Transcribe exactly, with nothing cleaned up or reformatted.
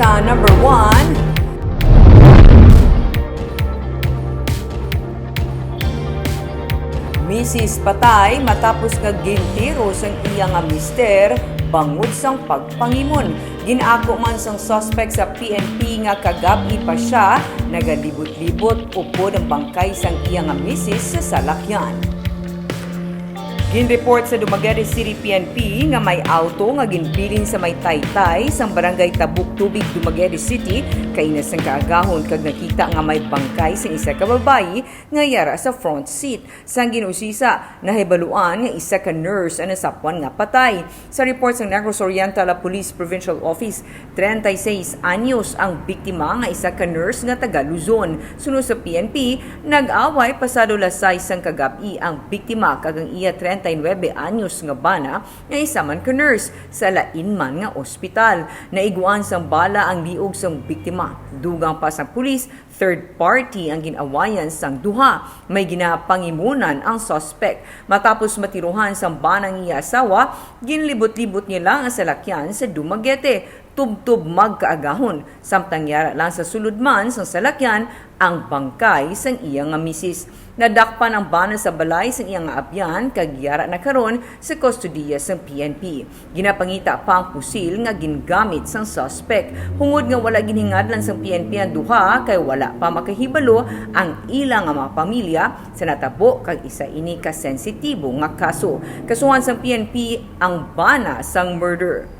Sa number one, misis patay matapos nga gintiro sang iya nga mister bangod sang pagpangimon. Gin-ako man sang suspect sa P N P nga kagab-i pa sia nagalibot-libot upod ang bangkay sang iya nga misis sa salakyan. Ginreport sa Dumaguete City P N P nga may auto nga ginbilin sa may taytay sang Barangay Tabuk Tubig, Dumaguete City, kaina sang kaagahon kag nakita nga may bangkay sang isa ka babayi nga yara sa front seat. Sang gin-usisa, nahibaluan nga isa ka nurse ang nasapwan nga patay. Sa report sang Negros Oriental Police Provincial Office, treinta y seis anyos ang biktima nga isa ka nurse nga taga Luzon. Suno sa P N P, nag-away pasado las sais sang kagab-i ang biktima kag ang iya treinta y nuebe anyos nga bana nga isa man ka nurse sa lain man nga ospital. Naiguan sang bala ang liog sang biktima. Dugang pa sang pulis, third party ang gin-awayan sang duha. May ginapangimunan ang suspect. Matapos matiruhan sang bana ang iya asawa, ginlibot-libot niya lang ang salakyan sa Dumaguete, tubtob magkaagahon, samtang yara lang sa sulod man sang salakyan ang bangkay sang iya nga misis. Nadakpan ang bana sa balay sang iya nga abyan kag yara na karon sa kustodiya sang P N P. Ginapangita pa ang pusil nga gingamit sang suspect. Hungod nga wala ginhingadlan sang P N P ang duha kay wala pa makahibalo ang ila nga mga pamilya sa natabo kag isa ini ka sensitibo nga kaso. Kasuhan sang P N P ang bana sang murder.